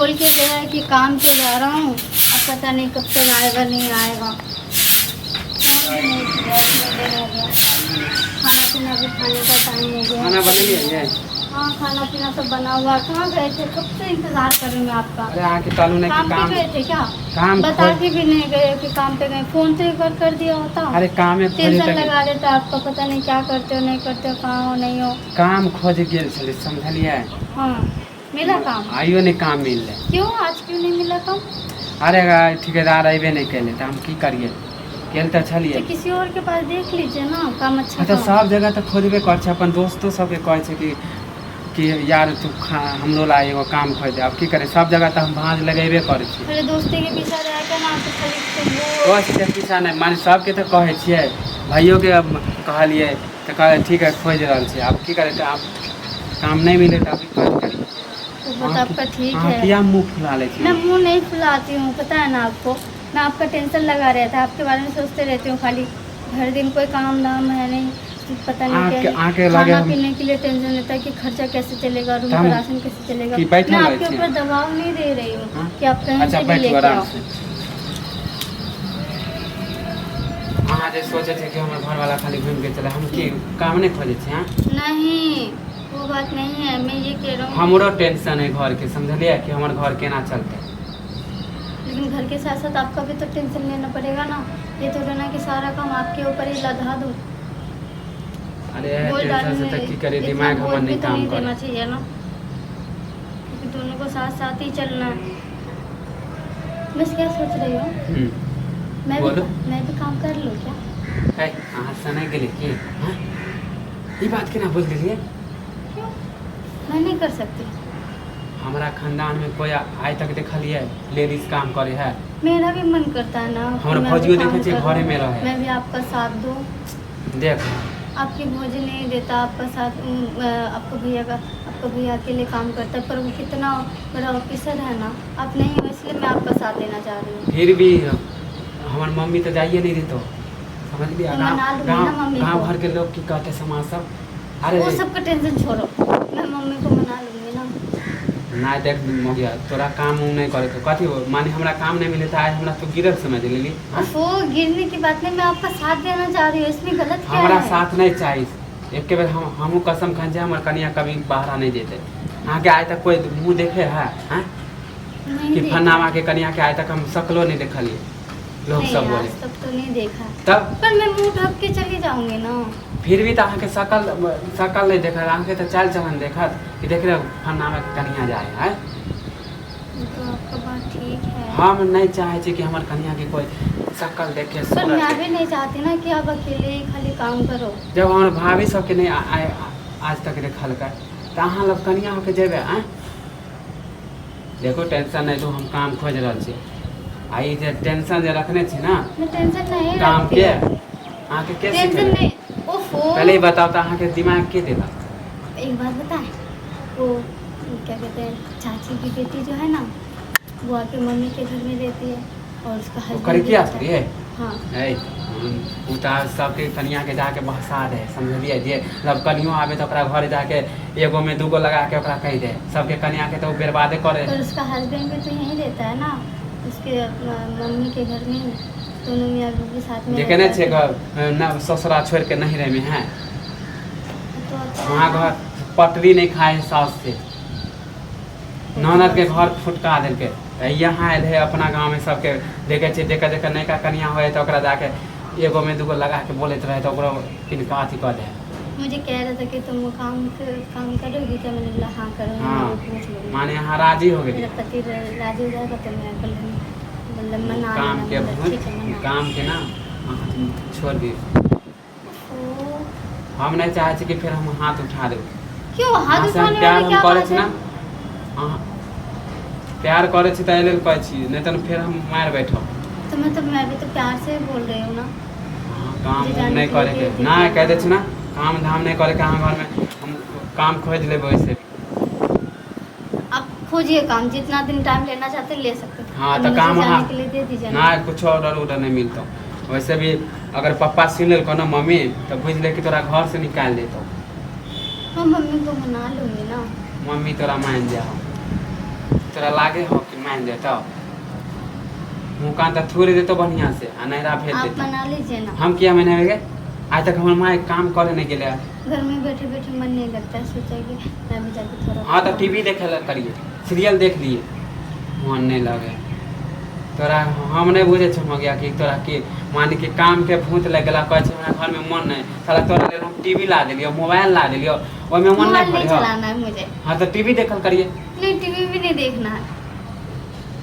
बोल के गया है कि काम पे जा रहा हूँ, अब पता नहीं कब तक आएगा नहीं आएगा। फोन भी नहीं किया, इतना देर हो गया। खाना पीना भी खाने का टाइम हो गया। खाना बनेलियै ये? हाँ, खाना पीना सब बना हुआ है। कहाँ गए थे? कब से इंतजार कर रही हूँ मैं आपका। अरे अहाँके कहलहुँ ने कि काम पे काम गए थे क्या? काम बता खोज के भी नहीं गए कि काम पे गए। फोन तो एक बार कर दिया होता। अरे कामे खोजे टेंशन तक लगा देता आपका, पता नहीं क्या करते हो नहीं करते हो, कहाँ हो नहीं हो। काम खोज गेल छलै, समझलियै? हाँ, मिला काम? आइयो नहि काम मिललै। क्यों, आज क्यों नहीं मिला काम? अरे ठेकेदार अयबे नहि केलै तऽ हम की करियै? गेल तऽ छलियै। तो किसी और के पास देख लीजिए ना काम अच्छा तऽ काम। सब जगह तऽ खोजबे करै छै, अपन दोस्तो सबके कहै छै कि यार तू खा हमरो ला एगो काम खोजि दे। आब की करै, सब जगह तऽ हम भाँज लगेबे करै छी। खाली दोस्ती के पीछा रह के ना तो खाली तो वो दोस्तके पीछा नहि, माने सबके तऽ कहै छियै, भाइयोके कहलियै तऽ कहै ठीक है खोजि रहल छी। आब की करै, तऽ आब काम नहि मिलै तऽ अभी कथी करियै? तो वो तो आपका ठीक अहाँ है। किया मुँह फुला लै मैं छी? मुंह नहीं फुलाती हूँ, पता है ना आपको। मैं आपका टेंशन लगा रहता है, आपके बारे में सोचते रहती हूँ खाली। हर दिन कोई काम धाम है नहीं, पता नहीं आके क्या। आके लगे खाना हम पीने के लिए टेंशन रहता है कि खर्चा कैसे चलेगा, रूम तो का हम राशन कैसे चलेगा। कि बैठल मैं रहै आपके छियै? ऊपर दबाव नहीं दे रही हूँ हाँ? कि आप कहीं अच्छा से भी बैठू लेके आराम आओ। से। अहाँ जे सोचै छै कि हमर घरवाला खाली घुमि के चले, हम की काम नहि खोजै छी? हाँ? नहीं, वो बात नहीं है, मैं ये कह रहा हूँ। हमरो टेंशन है घरके, समझलियै कि हमर घर केना चलतै। लेकिन घर के साथ साथ आपका भी तो टेंशन लेना पड़ेगा ना। ये थोड़ा ना कि सारा काम आपके ऊपर ही लदा दूँ। अरे बोझ टेंशन से डालने तऽ की करियै, इतना दिमाग बोझ हमर भी नहि तो काम नहीं करे। देना चाहिए ना, क्योंकि दोनों को साथ साथ ही चलना है। बस क्या सोच रही हो? मैं भी बोलो। मैं भी काम कर लूँ क्या? है, अहाँ सनकि गेलियै की? हाँ? ई बात केना बोलि देलियै? क्यों, मैं नहीं कर सकती? हमरा खानदानमे कोइ आइ तक देखलियै लेडीज काम करे है? मेरा भी मन करता है ना कि हमरा मैं भी भौजियो काम देखै छियै करूँ, घरेमे रहै। मैं भी आपका साथ दूँ। देख। आपकी भौजी नहीं देता आपका साथ। आपका भैया का, आपका भैया अकेले काम करता है, पर वो कितना बड़ा ऑफिसर है ना। आप नहीं हो, इसलिए मैं आपका साथ देना चाह रही हूँ। फिर भी हमर मम्मी तऽ जाइए नहि देतौ, समझलियै? तो मना गाँव लूंगी ना गाँव मम्मी गाँव को। घरके लोग की कहतै, समाज सब? अरे वो सबका टेंशन छोड़ो, मैं मम्मी को मना लूंगी ना। नहि देख मोगिया, तोरा काम उम नहि करैके कथी हो, माने हमरा काम नहि मिले तऽ आइ हमरा तू गिरल समझ लेली? हाँ? वो गिरने की बात नहीं, मैं आपका साथ देना चाह रही हूँ, इसमें गलत क्या हमरा है? साथ नहि चाही। एके बेर हम हमहूँ कसम खाइ छी, हमर कनिया कभी बाहरा नहि जेतै। अहाँके आइ तक कोइ मुँह देखे है? आँय? नहीं कि देखा। फन्नामा के कनिया के आइ तक हम शकलो नहि देखलियै, लोग नहीं, सब बोले। आज तक तो नहीं देखा। तब पर मैं मुंह ढक के चली जाऊंगी ना। फिर भी तऽ अहाँके शकल शकल नहि देखत, अहाँके तऽ चालि चलन देखत कि देख रहे फन्नामा के कनिया जाइ है। वो तो आपका बात ठीक है। हम नहि चाहै छी कि हमर कनिया के कोइ शकल देखे पर सूरत मैं देखे। भी नहीं चाहती ना कि आप अकेले ही खाली काम करो। जब हमर भाभी सबके नहि आज तक देखलकै तऽ अहाँ लग कनिया होके जेबै? आँय, देखो टेंशन नहि लू, हम काम खोजि रहल छी। आ ई जे टेंशन जे रखने छी ना मैं टेंशन नहीं काम रखती के हूँ। अहाँके के टेंशन सिखेलक? नहीं, ओफो। पहले ही बताओ तऽ अहाँके दिमाग के देलक? एक बात बताएं, वो क्या कहते हैं, चाची की बेटी जो है ना, वो आके मम्मी के घर में रहती है और उसका ओ हस्बैंड करे भी किया रहता है। थोड़ी है। हाँ। है ओ तऽ सबके कनियाके जाके बहसा दे, समझलियै? जे जब कनियो आबे तऽ ओकरा घर जाके एगो में दूगो लगा के ओकरा कहि दे, सबके कनियाके तऽ ओ बर्बादे करे। पर उसका हस्बैंड भी तो यहीं रहता है ना, उसके मम्मी के घर में ही। दोनों मियाँ बीवी साथ में देखे नहि रहता छियै है। घर न ससुरा छोड़ि के नहीं रहमे है। तो अच्छा है वहाँ ना। घर पटरी नहि खाए है सास से, ननद के घर फुटका देलकै। तऽ यहाँ आयल है अपना गाँवमे, सबके देखै छियै, जेकर जेकर नयका कनिया होइ है तऽ ओकरा जाके एगो में दूगो लगा के बोलैत रहै तऽ ओकरो किनका अथी कऽ दे। मुझे कह रहा था कि तुम काम काम करोगी क्या? मैंने बोला हाँ करूँगी। हाँ। मैं पूछ लूँगी। माने अहाँ राजी हो गेली? मेरा पति राजी हो जाएगा तो मैं कर लूँगी। मतलब मना काम लेना। के मतलब भूत ठीक है, मना। काम के ना अहाँ छोड़ दियौ। ओ, हम नहि चाहै छी कि फेर हम हाथ उठा देब। क्यों हाथ अहाँ से हम उठाने प्यार वाली हम क्या करै बात छी है? ना, अहाँ प्यार करै छी तऽ एहि लेल कहै छी, नहि तऽ फेर हम मारि बैठब। तो मैं भी तो प्यार से ही बोल रही हूँ ना। अहाँ काम जे उम जाने नहि के करैके लिए नहि कहि दै छी दीजिए। ने, काम धाम नहि करैके। अहाँ घरमे हम काम खोजि लेबै ओहिसे भी। आप खोजिए काम, जितना दिन टाइम लेना चाहते हैं ले सकते हैं। हाँ पर तऽ मुझे काम जाने अहाँ के लिए दे दीजिए ना। नहि, कुछो ऑर्डर उर्डर नहि मिलतौ। वैसे भी अगर पप्पा सुनि लेलकौ ने मम्मी, तऽ बुझि ले कि तोरा घरसँ निकालि देतौ। हम मम्मी को मना लूंगी ना। मम्मी तोरा मानि जाओ। तोरा लागे हो कि मान जेतौ? मुँह कान तऽ थोड़े देतौ बढ़िया से आ नैहरा भेज आप देतौ। मना लीजिए ना। हम किया मनेबे? आइ तक हमर माय काम करे नहीं गेलै। घर में बैठे बैठे मन नहीं लगता है, सोचा कि मैं भी जाके थोड़ा। हाँ, तो टीवी देखे ला करिए, सीरियल देख लिए, मन नहीं लगे तोरा। हम नहीं बुझे छौ मगिया कि तोरा के मान के काम के भूत लग गेला। कहै छै हमरा घरमे मन नहीं। साला तोरा लेल हम टीवी ला देलियो, मोबाइल ला देलियो, ओहिमे मन मोबाइल नहीं नहीं भरे हो। चलाना है मुझे। हाँ, तो टीवी देखल करिए। नहीं, टीवी भी नहीं देखना है।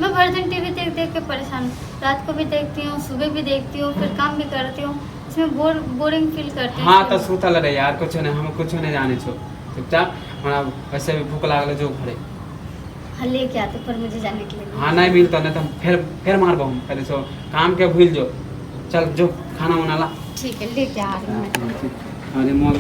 मैं भर दिन टीवी देख देख के परेशान हूँ। रात को भी देखती हूँ, सुबह भी देखती हूँ, फिर काम भी करती हूँ, इसमें बोरिंग फील करती हूँ। हाँ, तो इसलिए। सुतल रहे यार, कुछो नहीं, हम कुछो नहीं जाने छो। चुपचाप, हमरा वैसे भी भूख लागल, जो घरे। हाँ, लेके आते, पर मुझे जाने के लिए। हाँ, नहीं मिलता नहीं तो हम फिर फिर मारबो। हम पहले सो काम के भूल जो, चल जो खाना उना ला। ठीक है, लेके आ रही हूँ मैं। अरे मोर।